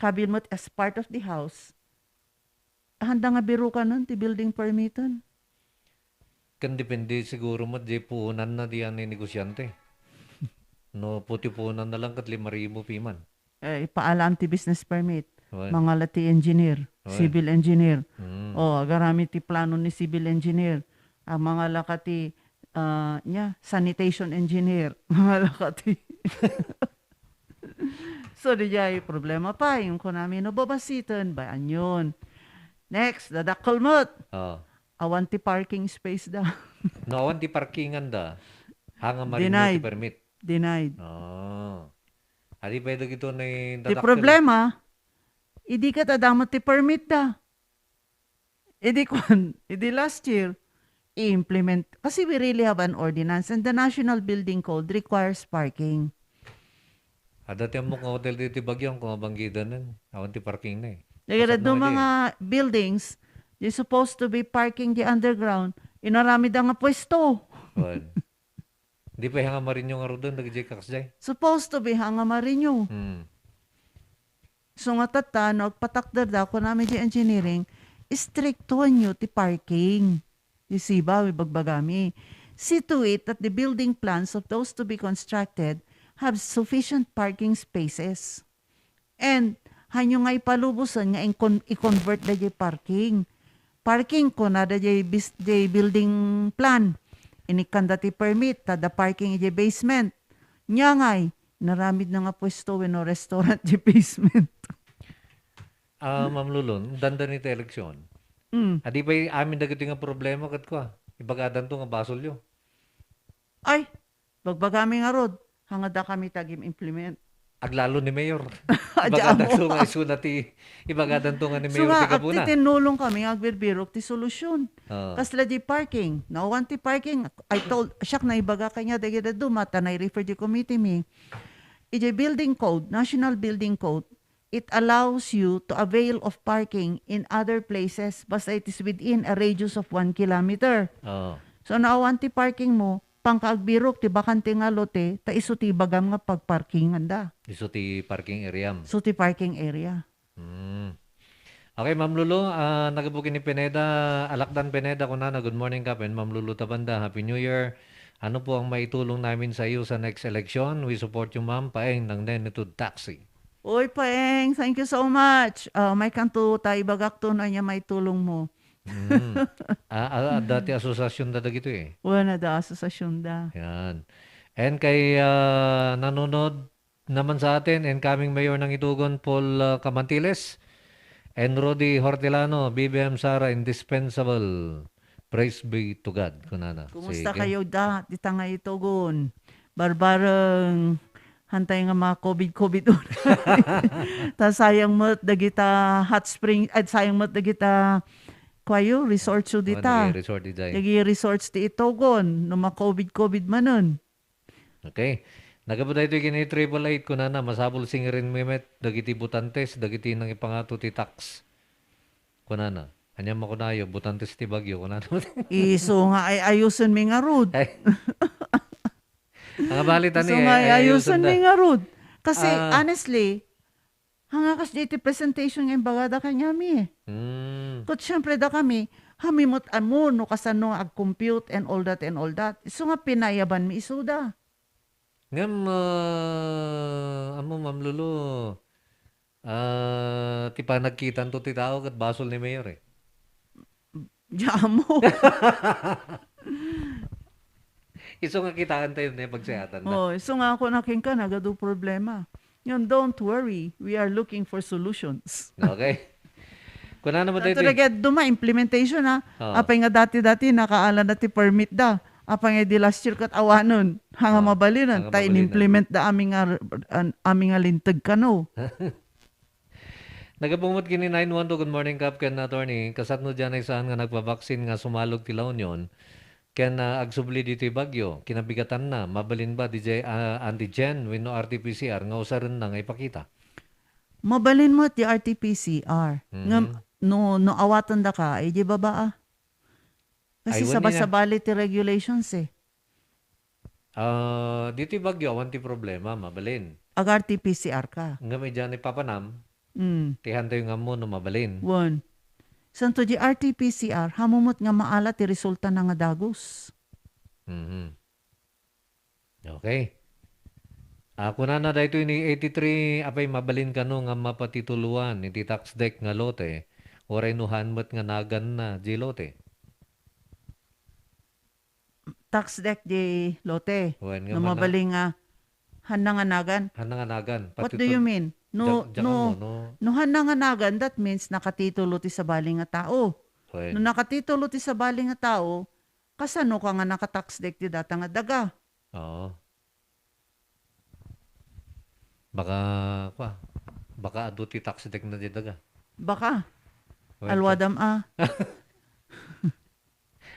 kabil met as part of the house, handa nga birokanen ti building permiten. Ken depende siguro met di puonanna di anay negosyante. No, puti puonanna lang ket lima ribu piman. Eh, ipaalam ti business permit. Wen. Mangala ti engineer, Wen. civil engineer. Mm. Oh, agarami ti plano ni civil engineer. Ah, mangala ka ti, ah, nya, sanitation engineer. Mangala ka ti So, di jay problema pay, yung kunami, no, babasiten, bay, anyon. Next, dadakkel met. Oh. Awan ti parking space da. No, awan ti parkingan da. Hanga marinyo ti Denied. Permit. Denied. Oh. Adi pay dagito ni Ti dadakkel. Problema, idi ket adda met ti permit da. Idi kuan, idi last year, i-implement. Kasi we really have an ordinance and the National Building Code requires parking. Adda ti ammok nga hotel ditoy Baguio, kung abanggidanen, awan ti parking na eh. Dagiti Kasat adu na nga mga buildings, di supposed to be parking di underground, inaramid nga pwesto. Wen. Di pay hanga marinyo ngaruden, dagiti kakas jay? Supposed to be hanga marinyo. Hmm. So nga tatta, no, agpatakderda, kunami di engineering, istriktuanyo ti parking. Di sibaw, ibagbagami. See to it that the building plans of those to be constructed have sufficient parking spaces. And, hanyo nga ipalubosen nga inkon-, i-convert da jay parking. Parking, kuna da jay bis-, jay building plan. Inikkanda ti permit, ta adda parking ijay basement. Nya ngay, naramid na nga pwesto wenno restaurant jay basement. Ah, Ma'am Lulun, dandan iti eleksyon. Mm. Adi pay amin dagiti nga problema ket kua, ibagadanto nga basolyo. Ay, bagbagami ngarud, hangad dakami ti agim-implement. Aglalo ni Mayor. Adi Ibagadanto amo. Nga isuna ti, ibagadanto nga ni Mayor So nga, ti gapuna. Agtitinnulong kami nga agbirbirok ti solusyon. Oo. Kasla di parking. Nawan ti parking. I told, siak na ibaga kanya, dagiti duma, ta na-refer di committee mi. Ijay building code, National Building Code, it allows you to avail of parking in other places basta it is within a radius of one kilometer. Oo. So, nawan ti parking mo, pangkaagbirok ti bakante nga lote, ta isu ti ibagam nga pagparkinganda. Isu ti parking area. Isu ti parking area. Hmm. Okay, Ma'am Lulu, ah, nagabukin ni Pineda, Alakdan Pineda, kunana, "Good morning, Kap, and Ma'am Lulu Tabanda. Happy New Year. Ano po ang maitulong namin sa iyo sa next election? We support you, Ma'am. Paeng, ng Nenitude Taxi." Uy, Paeng, thank you so much. Ah, may kanto ta ibagak to no anya maitulong mo. Mm. Ah, ah, dati asosasyon da dagito eh. Wala da asosasyon da. Yan. And kay, ah, nanonood, naman sa atin, incoming mayor ng Itogon, Paul, ah, Camantiles, and Rudy Hortelano, B B M Sara, indispensable. Praise be to God, kunana. Kumusta kayo da, dita nga Itogon? Barbareng, hantay nga mga covid-covid. Ta sayang met dagita hot spring, ay, sayang met dagita, kuayo, resorts dita. Nag-resort ijay. Nag-resort ti Itogon, no ma-covid-covid manen. Okay. Naggapu daytoy ken ni triple eight, kunana, masapul singirmi met dagiti botantes, dagiti nangipangato ti tax. Kunana, ania makunayo, botantes ti bagyo, kunana. Isu nga ay ayusen mi ngarud. Ay. Ang abali tani, isu nga ay ayusen mi ngarud. Kasi, ah, honestly, hanga kas di iti presentation nga imbagada kaniami. Hmm. Ket siyempre, dakami, hami met ammo no kasano nga ag-compute and all that and all that. Isu nga pinayaban mi isuda. Ngem, ah, ammo, Ma'am Lulu, ah, ti panagkitanto ti tao ket basol ni Mayor, eh. Diammo. Isu nga kitaentayo ni pagsayatanna. Oh, isu nga ako na kenka, nagadu problema. Ngem, don't worry, we are looking for solutions. Okay. Kunana met daytoy. Duma implementation, ha. Oo. Apay nga dati-dati nakaala na ti permit da. Apay nga di last year kat awanon. Hanga mabalinen. Hanga ta mabalinen. In-implement da amin nga, an-, amin nga linteg kano. Nagabungot kini nine one two. Good morning, Kap, ken attorney. Kasano diay saan nga nagpabaksin nga sumalog ti La Union? Ken, ah, agsubli ditoy bagyo, kinabigatanna, mabalin ba diay, ah, antigen wenno R T P C R nga usarenna nga ipakita? Mabalin met ti R T P C R. Mhm. Ngem no, no awaten daka, ay di baba, ah. Kasi sabasabali ti regulations, eh. Ah, ditoy bagyo, awan ti problema, mabalin. Ag-R T P C R ka. Ngem idiay ni papanam, Mm. Ti hantoy nga ammo no mabalin. Wen. Santo di R T P C R, hammom met nga maala ti resulta na nga dagus. Mhm. Okay. Ah, kunana daytoy ni eighty-three, apay mabalin kano nga mapatituloan iti tax deck nga lote, uray no haan met nga naganna di lote? Tax deck di lote. Wen, nga no mabalin nga, hanna nga nagan. Hanna nga nagan. What do you mean? No, no, no hanna nga nagan, that means nakatitulo ti sabali nga tao. Wen. No nakatitulo ti sabali nga tao, kasano ka nga naka-tax deck ti data nga daga? Oo. Baka, kwa, baka adu ti tax deck na di daga. Baka. Wen. Alwadam a.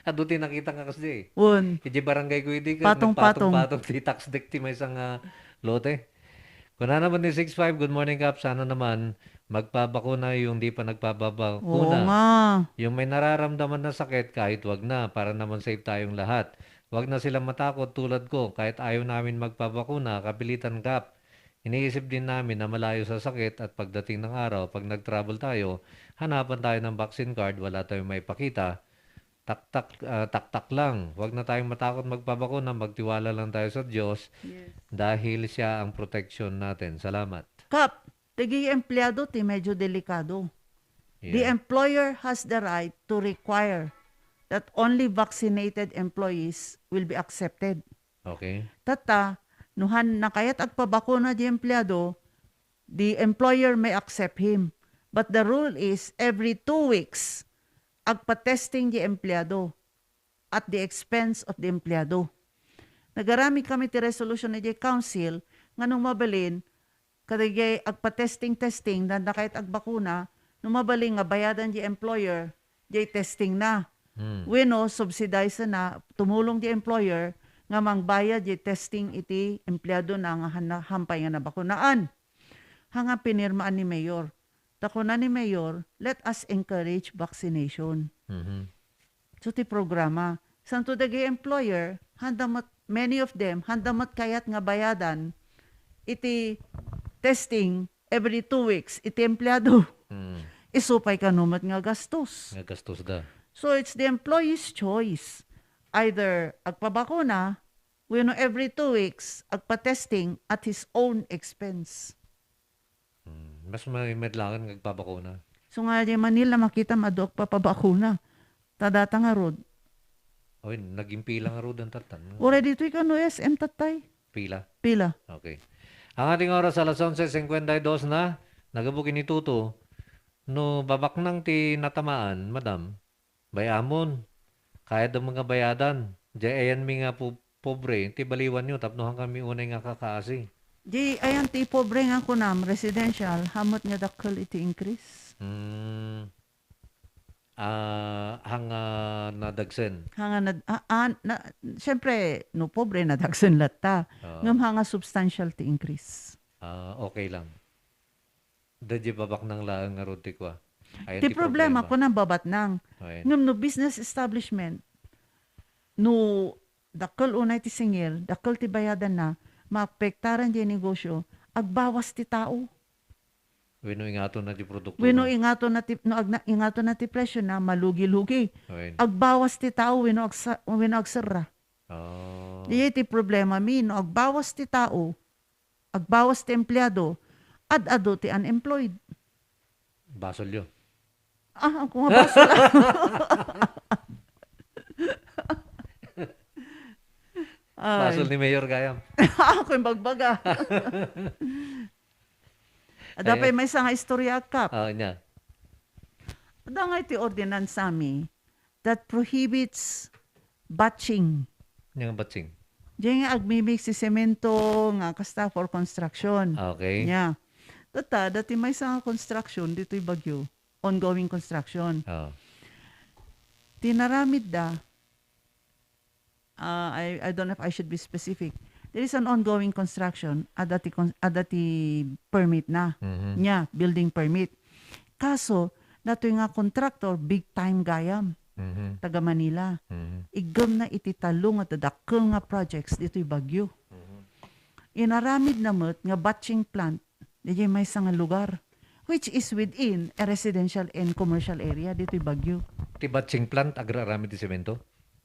Adu ti nakita nga kasdi. Wen. Idiay barangay ko idi, patong-patong. Nagpatong-patong ti tax deck ti maysa nga lote. Kunana met ni six five, "Good morning, Kap. Sana naman magpabakuna yung di pa nagpababakuna." Oo nga. Yung may nararamdaman na sakit, kahit wag na, para naman safe tayong lahat. Wag na silang matakot tulad ko, kahit ayaw namin magpabakuna, kapilitan, Kap. Iniisip din namin na malayo sa sakit at pagdating ng araw, pag nag-travel tayo, hanapan tayo ng vaccine card, wala tayong maipakita. Taktak, ah, taktak lang. Huwag na tayong matakot magpabakuna, magtiwala lang tayo sa Diyos. Yes. Dahil siya ang protection natin. Salamat. Kap, dagiti empleyado ti medyo delikado. The employer has the right to require that only vaccinated employees will be accepted. Okay. Tatta, no han-, nakayat agpabakuna di empleyado, the employer may accept him. But the rule is every two weeks, agpa-testing di empleyado at the expense of the empleyado. Nagaramid kami ti resolution ni di council nga nung mabalin, kadagiti agpa-testing-testing, danda kayat agbakuna, no mabalin nga bayadan di employer, di testing na. Hmm. Wenno, subsidize na, tumulong di employer nga mangbayad di testing iti empleyado na nga han-, hampay nga nabakunaan. Hanga pinirmaan ni Mayor. Ta kuna ni Mayor, "Let us encourage vaccination." Mhm. So, ti programa. Santo dagiti employer, handa met, many of them, handa met kayat nga bayadan iti testing every two weeks iti empleado. Mm. Isu pay kano met nga gastos. Nga gastos da. So, it's the employee's choice. Either agpabakuna, wenno every two weeks, agpa-testing at his own expense. Hmm, mas may medlakan nga agpabakuna. So nga, di Manila, makita, madu agpapabakuna. Ta data nga rod. Oy, naging pila nga rod ang tatan. Uray ditoy kano S M tatay. Pila? Pila. Okay. Ania ti oras, alas onse cincuenta y dos na, nagabuk ni Tuto. No babaknang ti natamaan, madam, bay-amon. Kayatda nga bayadan. Diay ayanmi nga po-, pobre, ti baliwanyo, tapno hankami unay nga kakaasi. Di ayan ti pobre nga kunam, residential, hamet nga dakkel iti increase. Hmm. Ah, hanga nadagsen. Hanga nad-, ah, ah, na, siyempre, no pobre, nadagsen latta. Oo. Ngem hanga substantial ti increase. Ah, okay lang. Daydi babaknang laeng ngarud ti kua. Ayan ti ti problema, problema. Kunam babatnang. Ayan. Ngem no business establishment, no dakkel unay ti singil, dakkel ti bayadanna, maapektaran diay negosyo, agbawas ti tao. Wenno ingatonna ti produkto. Wenno ingatonna ti, no agna-, ingatonna ti presyo na, malugi-lugi. Ayan. Agbawas ti tao, wenno agsa-, wenno agserra. Ah. Diay ti problema mi, no agbawas ti tao, agbawas ti empleado, ad-adu ti unemployed. Basolyo. Ah, ako nga basol. Ay. Basol ni Mayor gayam. Ako yung bagbaga. Ada pay maysa nga istorya, Kap. Ah, nya. Ada nga iti ordinansa mi that prohibits batching. Nya nga batching? Diay nga agmi-mix ti semento nga kasta for construction. Ah, okay. Nya. Tatta, dati maysa nga construction ditoy Baguio. Ongoing construction. Ah. Tinaramidda, ah, I, I don't know if I should be specific. There is an ongoing construction, adda ti con-, adda ti permit na. Mhm. Nya, building permit. Kaso, datoy nga contractor, big time gayam. Mhm. Taga Manila. Mhm. Iggemna iti tallo nga dadakkel nga projects ditoy Baguio. Mhm. Inaramidna met nga batching plant, diay maysa nga lugar, which is within a residential and commercial area ditoy Baguio. Ti batching plant, agraramid ti semento?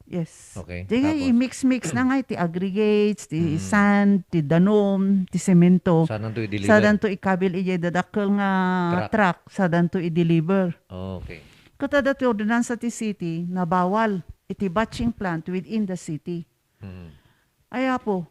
Yes. Okay, tapos? Diay nga i-mix-mix na nga iti aggregates, ti Mm. sand, ti danum, ti semento. Sadanto i-deliver? Sadanto ikabil idiay dadakkel nga Truck. truck, sadanto i-deliver. Oh, okay. Ket adda ti ordinansa ti city, nabawal iti batching plant within the city. Mm. Ay, Apo,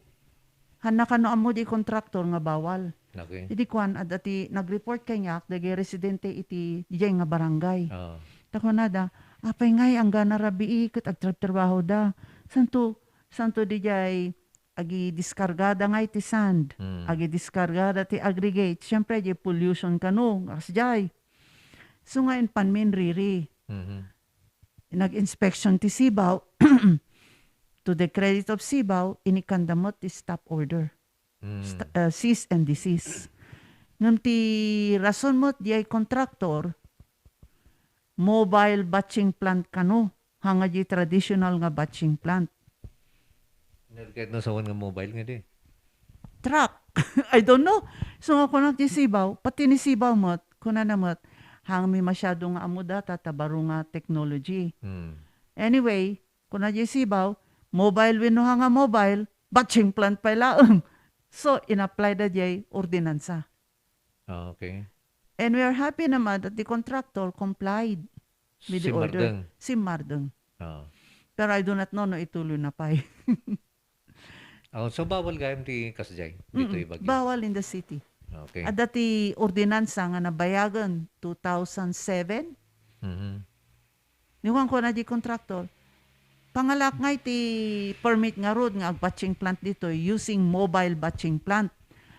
hanna kano ammo di kontraktor nga bawal. Okay. Idi kuan, adda ti nag-report kaniak, dagiti residente iti diay nga barangay. Oo. Ta kunada, "Apay ngay, anggana rabii ket agtrabtrabahoda. Santo, santo diay agidiskargada ngay ti sand, Hmm. agidiskargada ti aggregate." Siyempre, di pollution kano, kasdiay. So, nga impan mi riri. Mhm. Nag-inspection ti Cibao. To the credit of Cibao, inikanda met ti stop order. Mm. Sta-, uh, cease and desist. Ngem ti rason met diay contractor, mobile batching plant kano, hanga di traditional nga batching plant. Ket no sawen nga mobile nga di. Truck. I don't know. So nga kunak ti Cibao, pati ni Cibao met, kunana met, hangmi masyado nga ammo data, ta baro nga technology. Hmm. Anyway, kuna diay Cibao, mobile wenno hanga mobile, batching plant pay laeng. So, in-apply da diay ordinansa. Ah, okay. And we are happy naman that the contractor complied with the order. Simmardeng. Simmardeng. Ah. Pero I do not know no ituloy na pay. Oh, so bawal gayam ti kasdiay ditoy Mm-mm. Baguio? Bawal in the city. Okay. Adda ti ordinansa nga nabayagen two thousand seven. Mhm. Ni Juan kuna di contractor, "Pangalak ngay ti permit ngarud nga ag-batching plant ditoy using mobile batching plant."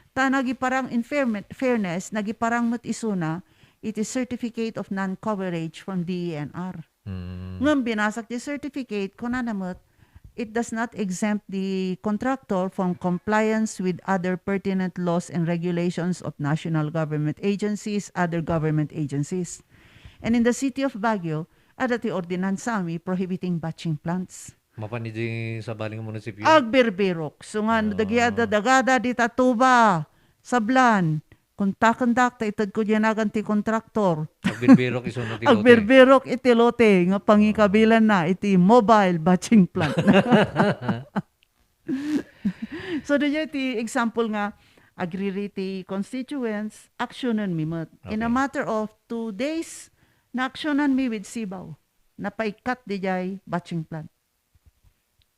Ta nagiparang, in fairme-, fairness, nagiparang met isuna iti Certificate of Non-Coverage from D E N R. Mm. Ngem binasak ti certificate, kunana met, "It does not exempt the contractor from compliance with other pertinent laws and regulations of national government agencies, other government agencies." And in the city of Baguio, adda ti ordinansa mi prohibiting batching plants. Mapan idi sabali nga munisipyo? Agbirbirok. So nga, Oo. dagi-, adda dagada di Tatoba, Sablan, kontakendak ta itedko diay nagan ti kontraktor. Agbirbirok isu no ti lote. Agbirbirok iti lote nga pangikabilanna iti mobile batching plant. So, diay ti example nga agriri ti constituents, aksyonen mi met. In a Okay. matter of two days, naaksyonan mi with Cibao. Napaikkat diay batching plant.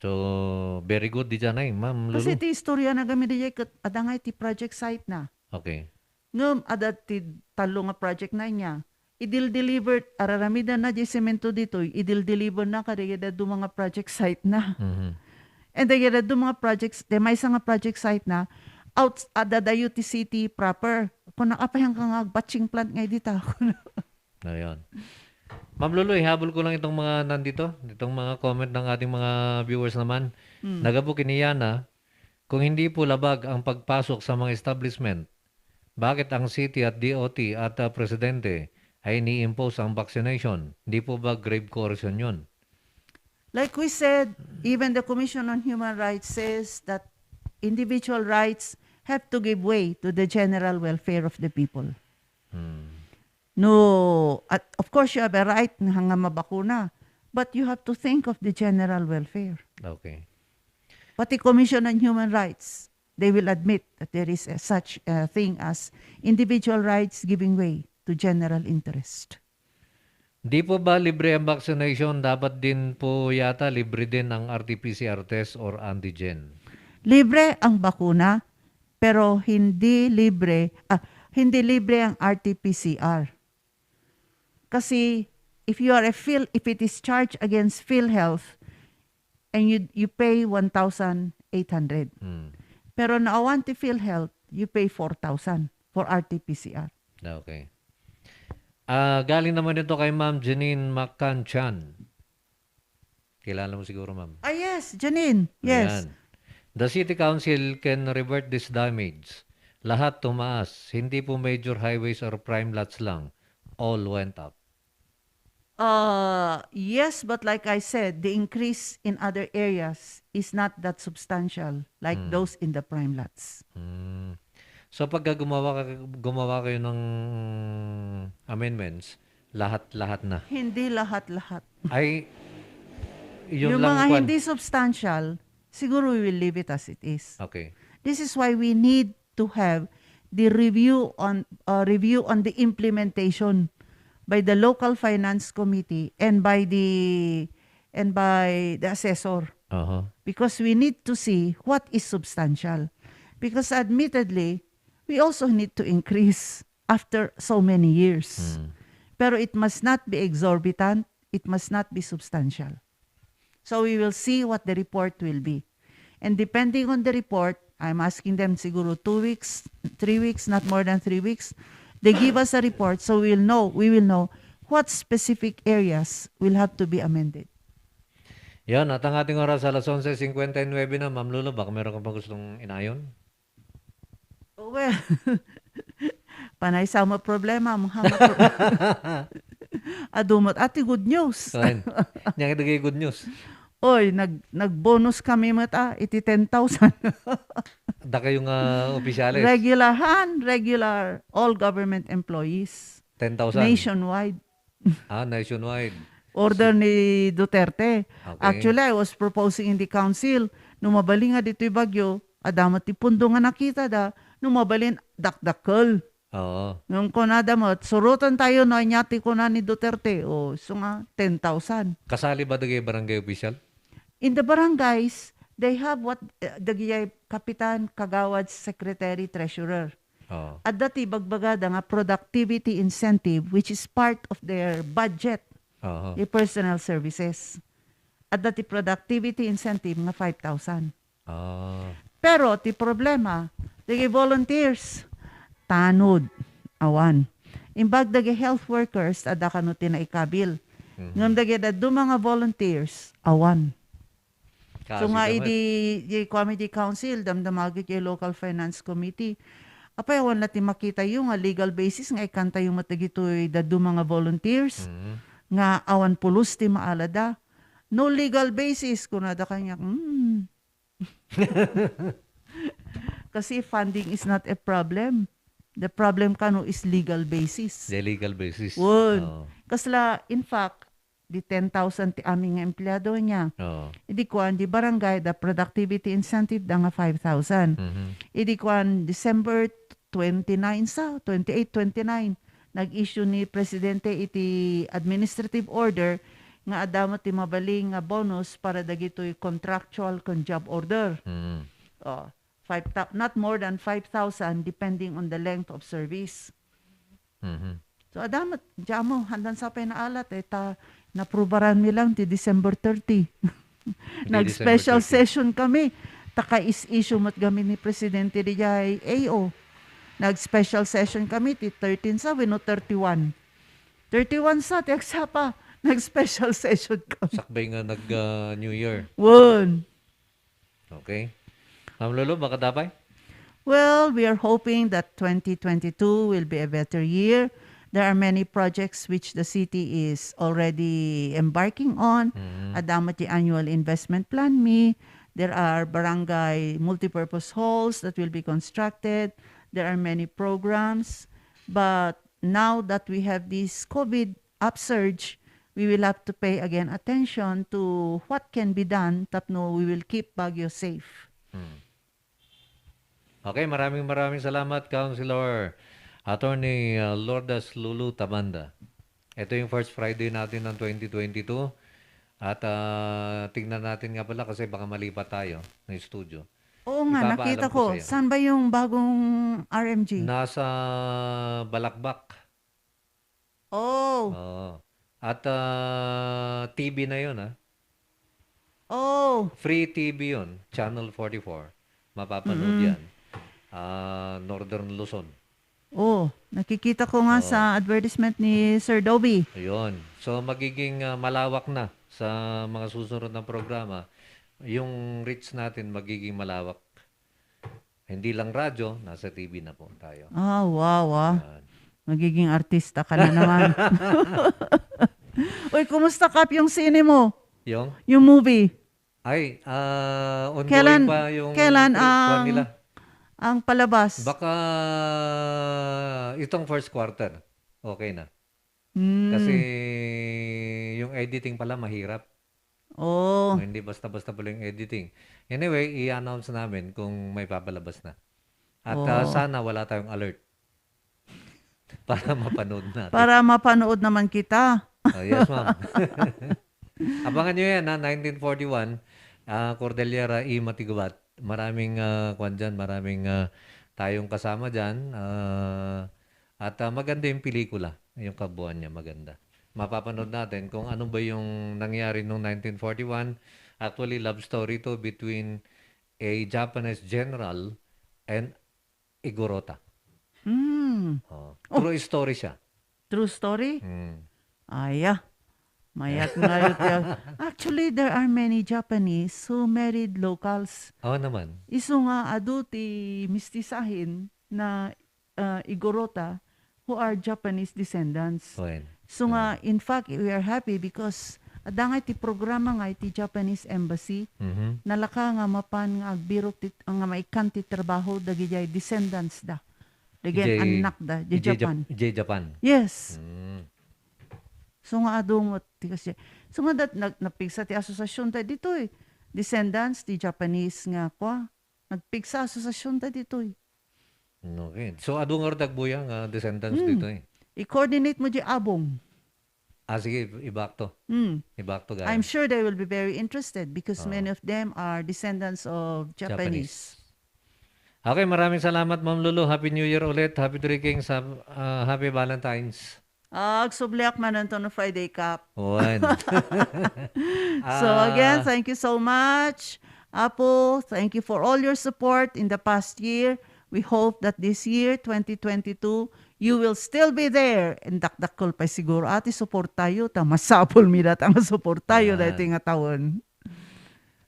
So, Very good, diay, Ma'am Lulu. Kasi ti istorya na kami diay ket adda nga iti project site na. Okay. Ngem adda ti tallo nga project na inya. Idil-deliver, ar-aramidna diay semento ditoy, idil-deliver na kadagiti dadduma nga project site na. Mhm. And dagiti dadduma nga projects, ti maysa nga project site na, out, adda dayo ti city proper. Kuna, "Apay, haanka nga batching plant nga idi ta?" Ayan. Ma'am Lulu, ihabol ko lang itong mga nandito, itong mga comment ng ating mga viewers naman. Hmm. Nagabu kini Yana, kung hindi po labag ang pagpasok sa mga establishment, bakit ang city at D O T at, ah, presidente ay ini-impose ang vaccination? Hindi po ba grave coercion yun? Like we said, even the Commission on Human Rights says that individual rights have to give way to the general welfare of the people. Hmm. No, at of course you have a right nga, nga mabakuna, but you have to think of the general welfare. Okay. Pati Commission on Human Rights, they will admit that there is a such a thing as individual rights giving way to general interest. Di po ba libre ang vaccination? Dapat din po yata libre din ang R T P C R test or antigen. Libre ang bakuna, pero hindi libre, ah, hindi libre ang R T P C R. Kasi if you are a Phil, if it is charged against PhilHealth and you, you pay one thousand eight hundred. Hmm. Pero naawan ti PhilHealth, you pay four thousand for R T P C R. Okay. Ah, galing naman ito kay Ma'am Janine Makan Chan. Kilala mo siguro, ma'am. Ah, yes, Janine. Yes. Ayan. The city council can revert this damage. Lahat tumaas. Hindi po major highways or prime lots lang. All went up. Uh, yes, but like I said, the increase in other areas is not that substantial like Hmm. those in the prime lots. Hmm. So, pagka gumawa ka, gumawa kayo ng amendments, lahat-lahat na? Hindi lahat-lahat. Ay, yun Yung lang mga kwan. Hindi substantial, siguro we will leave it as it is. Okay. This is why we need to have the review on, uh, review on the implementation by the local finance committee and by the, and by the assessor. Aha. Because we need to see what is substantial. Because admittedly, we also need to increase after so many years. Hmm. Pero it must not be exorbitant, it must not be substantial. So we will see what the report will be. And depending on the report, I'm asking them siguro two weeks, three weeks, not more than three weeks. They give us a report, so we'll know, we will know what specific areas will have to be amended. Yan, at ang ating oras alas onse cincuenta y nueve na, Ma'am Lulu, baka meron ka pa gustong inayon? Oh, well, panay sa mga problema, mga mga pro-, adu met, ati good news. Ayan. Yan, ito kay good news. Oy, nag-, nag-bonus kami met, ah, iti ten thousand. Da kayo nga opisyales. Regular han, regular, all government employees. Ten thousand? Nationwide. Ah, nationwide. Order ni Duterte. Okay. Actually, I was proposing in the council, no mabalin nga ditoy Baguio, adda met ti pundo nga nakitada, no mabalin, dakdakkel. Oo. Ngem kunada met, suroten tayo no ania ti kuna ni Duterte. O, isu nga, ten thousand. Kasali ba dagiti barangay official? In the barangays, they have what, eh, dagiti kapitan, kagawad, secretary, treasurer. Oo. Adda ti ibagbagada nga productivity incentive, which is part of their budget, Oo. Ti personal services. Adda ti productivity incentive nga five thousand. Ah. Pero ti problema, dagiti volunteers, tanod, awan. Imbag dagiti health workers, adda kano ti naikabil. Mhm. Ngem dagiti dadduma nga volunteers, awan. So nga idi, idi kuami di council, damdamagek ti local finance committee. Apay, awan la ti makitayo nga legal basis nga ikkantayo met dagitoy dadduma nga volunteers Mhm. nga awan pulos ti maalada. No legal basis, kunada kaniak, hmm. Kasi funding is not a problem. The problem kano is legal basis. The legal basis. Wen. Oo. Kasla, in fact, di ten thousand ti amin nga empleyado niya. Oo. Idi kuan, di barangay, the productivity incentive da nga five thousand. Mhm. Idi kuan, December twenty-nine sa, twenty-eight, twenty-nine, nag-issue ni Presidente iti administrative order nga adda met ti mabalin nga bonus para dagitoy contractual ken job order. Mm. Oh, five thou-, not more than five thousand depending on the length of service. Mhm. So, adda met, diay ammo, haandan sa pay naalat, eh, ta naprubaran mi lang ti December thirty. Nag-special December thirty. Session kami. Ta ka-is-issue met kami ni Presidente diay A O. Nag-special session kami ti thirteen sa wenno thirty-one. Thirty-one sa ti agsapa. Nag-special session kami. Sakbay nga nag, ah, New Year. Wen. Okay. Ma'am Lulu, makadapay? Well, we are hoping that twenty twenty-two will be a better year. There are many projects which the city is already embarking on. Mm. Adda met ti annual investment plan mi. There are barangay multipurpose halls that will be constructed. There are many programs. But now that we have this COVID upsurge, we will have to pay again attention to what can be done tapno we will keep Baguio safe. Hmm. Okay, maraming, maraming salamat, Councilor Attorney, uh, Lourdes Lulu Tabanda. Ito yung first Friday natin ng twenty twenty-two. At, uh, tingnan natin nga pala kasi baka malipat tayo ng studio. Oo nga, ipapaalam nakita ko ko. Sa'yo. Saan ba yung bagong R M G? Nasa Balakbak. Oh. Oo. At, ah, T V na yun, ah. Oh. Free T V yun, Channel forty-four. Mapapanood Mm-mm. yan. Ah, Northern Luzon. Oh, nakikita ko nga Oo. sa advertisement ni Sir Dobby. Ayun. So, magiging, ah, malawak na sa mga susunod na programa. Yung reach natin magiging malawak. Hindi lang radyo, nasa T V na po tayo. Ah, wow, ah. Yan. Magiging artista ka na naman. Uy, kumusta, Kap, yung sine mo? Yung? Yung movie? Ay, ah, ongoing Kailan, pa yung kailan pre-, kwan ang, nila. ang palabas? Baka itong first quarter, okay na. Hmm. Kasi yung editing pala mahirap. Oh. Hindi basta-basta pala yung editing. Anyway, i-announce namin kung may papalabas na. At, ah, Oh. sana wala tayong alert. Para mapanood natin. Para mapanood naman kita. Oh, yes, ma'am. Abangan nyo yan, ha, nineteen forty-one, ah, Cordillera y Matigubat. Maraming, ah, kwan dyan, maraming, ah, tayong kasama dyan. Ah, at, ah, maganda yung pelikula, yung kabuuan niya, maganda. Mapapanood natin kung ano ba yung nangyari nung nineteen forty-one. Actually, love story to between a Japanese general and Igorota. Hmm. Oh, Oh. true story siya. True story? Hmm. Aya. Mayat nga yun, ya. Actually, there are many Japanese who married locals. Oo naman. Isu nga adu ti mistisahin na, uh, Igorota who are Japanese descendants. Wen. So nga, Oo. in fact, we are happy because adda nga iti programa nga iti Japanese Embassy, Mhm. nalaka nga mapan nga agbirok ti, nga maikkan ti trabaho dagiti descendants da. Dagiti Ijay, anak da, di ijay Jap-, Japan. ijay Japan. Yes. Mm. So nga adu met ti kasi. So nga dat-, nag-, napigsa ti asosiasion da ditoy. Descendants ti Japanese nga kwa. Nagpigsa asosiasion da ditoy. Okay. So, adu ngarud agbuya nga descendants Hmm. ditoy. I-coordinate mo di abong. Ah, sige, ibakto. Hmm. Ibakto gaya. I'm sure they will be very interested because Oo. many of them are descendants of Japanese. Japanese. Okay, maraming salamat, Ma'am Lulu. Happy New Year ulit. Happy Three Kings. Hap-, ah, Happy Valentine's. Ah, agsubliak man anto no Friday, Kap. Wen. So Ah. again, thank you so much. Apo, thank you for all your support in the past year. We hope that this year, twenty twenty-two, you will still be there. And dakdakkel pay siguro, ati, support tayo. Ta masapul mi data nga support tayo Yan. daytoy nga taon.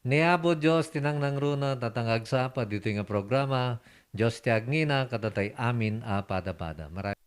Ni Apo Dios ti nangnangruna, tatang agsapa ditoy nga programa, Dios ti agngina, kadatayo amin a pada-pada. Maraming